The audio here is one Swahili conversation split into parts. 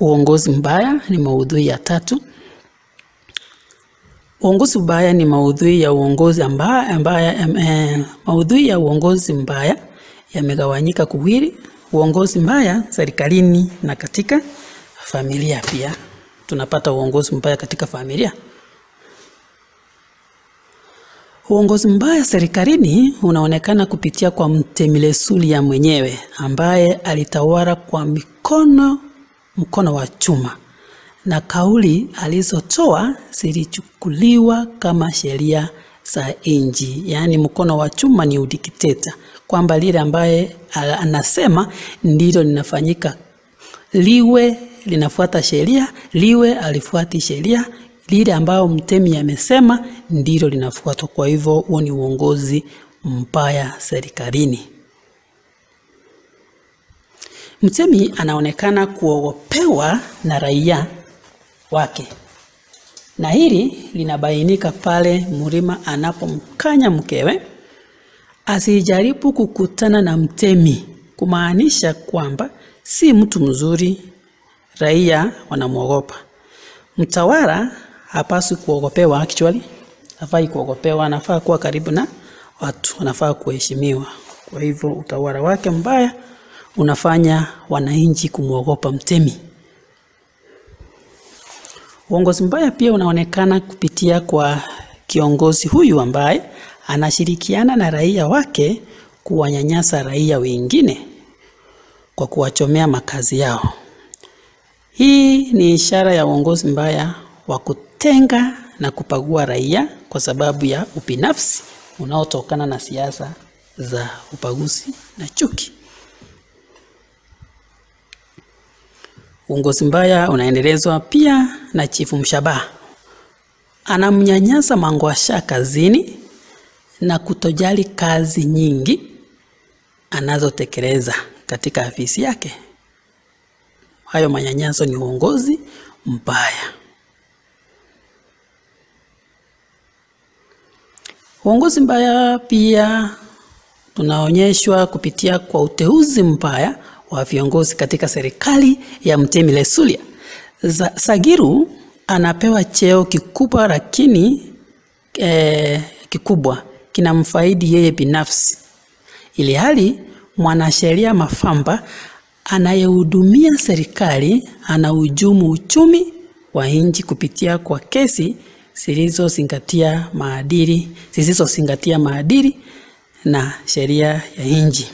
Uongozi mbaya ni maudhui ya tatu. Uongozi mbaya ni maudhui ya uongozi mbaya, maudhui ya uongozi mbaya yamegawanyika kuwili: uongozi mbaya serikalini na katika familia. Pia tunapata uongozi mbaya katika familia. Uongozi mbaya serikalini unaonekana kupitia kwa Mtemi Lesulia mwenyewe, ambaye alitawala kwa mkono wa chuma, na kauli alizotoa zilichukuliwa kama sheria za nchi. Yaani mkono wa chuma ni udikteta, kwamba lile ambaye anasema ndilo linafanyika, liwe linafuata sheria, liwe alifuati sheria, lile ambayo mtemi amesema ndilo linafuatwa. Kwa hivyo huo ni uongozi mbaya serikalini. Mtemi anaonekana kuogopewa na raia wake, na hili linabainika pale Mrima anapomkanya mkewe asijaribu kukutana na mtemi, kumaanisha kwamba si mtu mzuri, raia wanamuogopa. Mtawala hapaswi kuogopewa, actually hafai kuogopewa, anafaa kuwa karibu na watu, anafaa kuheshimiwa. Kwa hivyo utawala wake mbaya unafanya wananchi kumuogopa mtemi. Uongozi mbaya pia unaonekana kupitia kwa kiongozi huyu ambaye anashirikiana na raia wake kuwanyanyasa raia wengine kwa kuwachomea makazi yao. Hii ni ishara ya uongozi mbaya wa kutenga na kupagua raia kwa sababu ya ubinafsi unaotokana na siasa za ubaguzi na chuki. Uongozi mbaya unaendelezwa pia na Chifu Mshabaha. Anamnyanyasa Mangwasha kazini na kutojali kazi nyingi anazotekeleza katika afisi yake. Hayo manyanyaso ni uongozi mbaya. Uongozi mbaya pia tunaonyeshwa kupitia kwa uteuzi mbaya wa viongozi katika serikali ya Mtemi Lesulia. Sagiru anapewa cheo kikubwa, lakini kikubwa kinamfaidi yeye binafsi, ili hali mwanasheria Mafamba anayehudumia serikali anahujumu uchumi wa nchi kupitia kwa kesi zisizozingatia maadili na sheria ya nchi.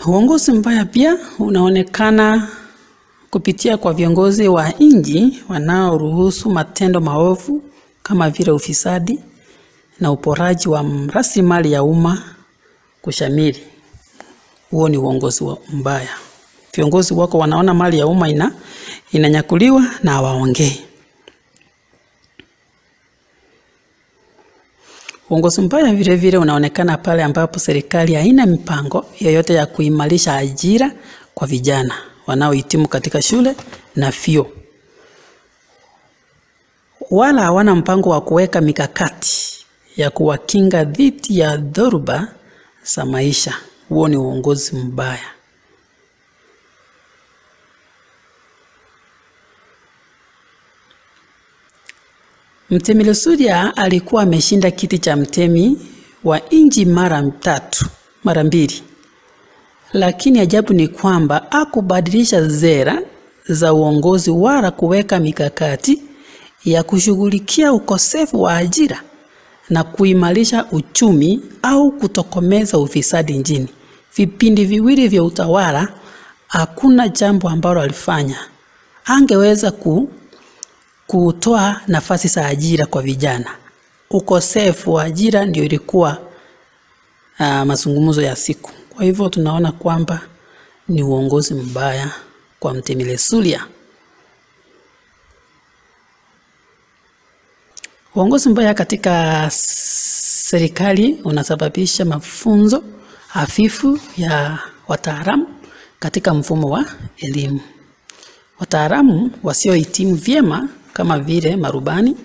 Uongozi mbaya pia unaonekana kupitia kwa viongozi wa nchi wanaoruhusu matendo maovu kama vile ufisadi na uporaji wa rasilimali ya umma kushamiri. Huo ni uongozi mbaya. Viongozi wako wanaona mali ya umma inanyakuliwa na hawaongei. Uongozi mbaya vile vile unaonekana pale ambapo serikali haina mipango yoyote ya kuimarisha ajira kwa vijana wanaohitimu katika shule na vyuo, wala hawana mpango wa kuweka mikakati ya kuwakinga dhidi ya dhoruba za maisha. Huo ni uongozi mbaya. Mtemi Lesulia alikuwa ameshinda kiti cha mtemi wa nchi mara mbili. Lakini ajabu ni kwamba hakubadilisha sera za uongozi wala kuweka mikakati ya kushughulikia ukosefu wa ajira na kuimarisha uchumi au kutokomeza ufisadi nchini. Vipindi viwili vya utawala hakuna jambo ambalo alifanya. Angeweza kutoa nafasi za ajira kwa vijana. Ukosefu wa ajira ndio ilikuwa mazungumzo ya siku. Kwa hivyo tunaona kwamba ni uongozi mbaya kwa Mtemi Lesulia. Uongozi mbaya katika serikali unasababisha mafunzo hafifu ya wataalamu katika mfumo wa elimu. Wataalamu wasiohitimu vyema kama vile marubani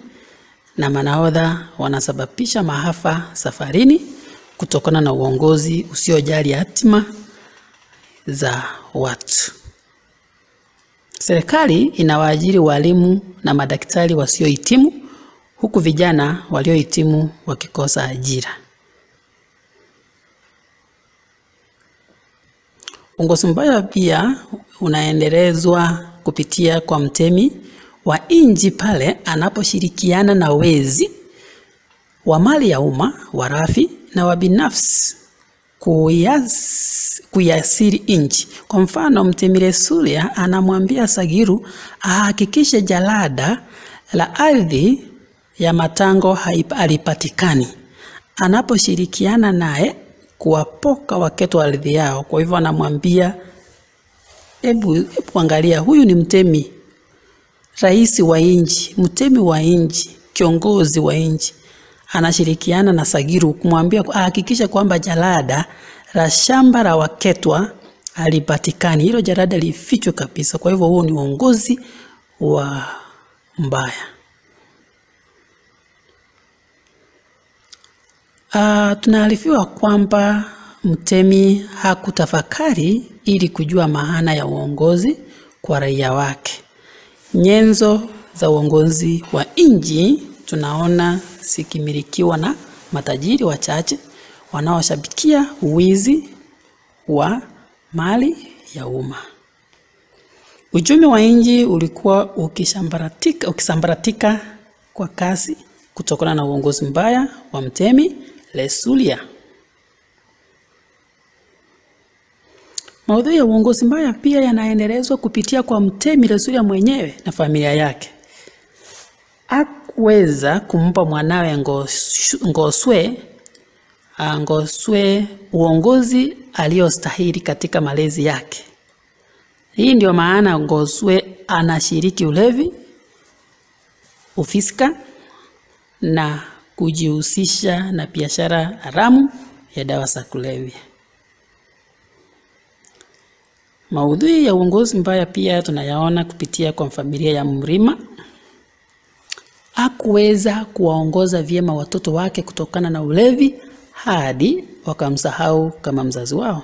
na manahodha wanasababisha maafa safarini kutokana na uongozi usiojali hatima za watu. Serikali inawaajiri walimu na madaktari wasiohitimu, huku vijana waliohitimu wakikosa ajira. Uongozi mbaya pia unaendelezwa kupitia kwa mtemi wa inji pale anaposhirikiana na wezi wa mali ya umma, warafi na wabinafsi kuiasiri inji. Kwa mfano, Mtemi Lesulia anamwambia Sagiru ahakikishe jalada la ardhi ya Matango halipatikani anaposhirikiana naye kuwapoka Waketwa ardhi yao. Kwa hivyo anamwambia, hebu angalia, huyu ni mtemi, rais wa inji, mtemi wa inji, kiongozi wa inji, anashirikiana na Sagiru kumwambia ahakikishe kwamba jalada la shamba la Waketwa halipatikani, hilo jalada lifichwe kabisa. Kwa hivyo huo ni uongozi wa mbaya. Tunaarifiwa kwamba mtemi hakutafakari ili kujua maana ya uongozi kwa raia wake. Nyenzo za uongozi wa inji tunaona zikimilikiwa na matajiri wachache wanaoshabikia uwizi wa mali ya umma. Uchumi wa inji ulikuwa ukisambaratika kwa kasi kutokana na uongozi mbaya wa Mtemi Lesulia. Maudhui ya uongozi mbaya pia yanaendelezwa kupitia kwa Mtemi Lesulia mwenyewe na familia yake. Hakuweza kumpa mwanawe Ngoswe uongozi aliyostahili katika malezi yake. Hii ndio maana Ngoswe anashiriki ulevi, ufiska na kujihusisha na biashara haramu ya dawa za kulevya. Maudhui ya uongozi mbaya pia tunayaona kupitia kwa familia ya Mrima. Hakuweza kuwaongoza vyema watoto wake kutokana na ulevi hadi wakamsahau kama mzazi wao.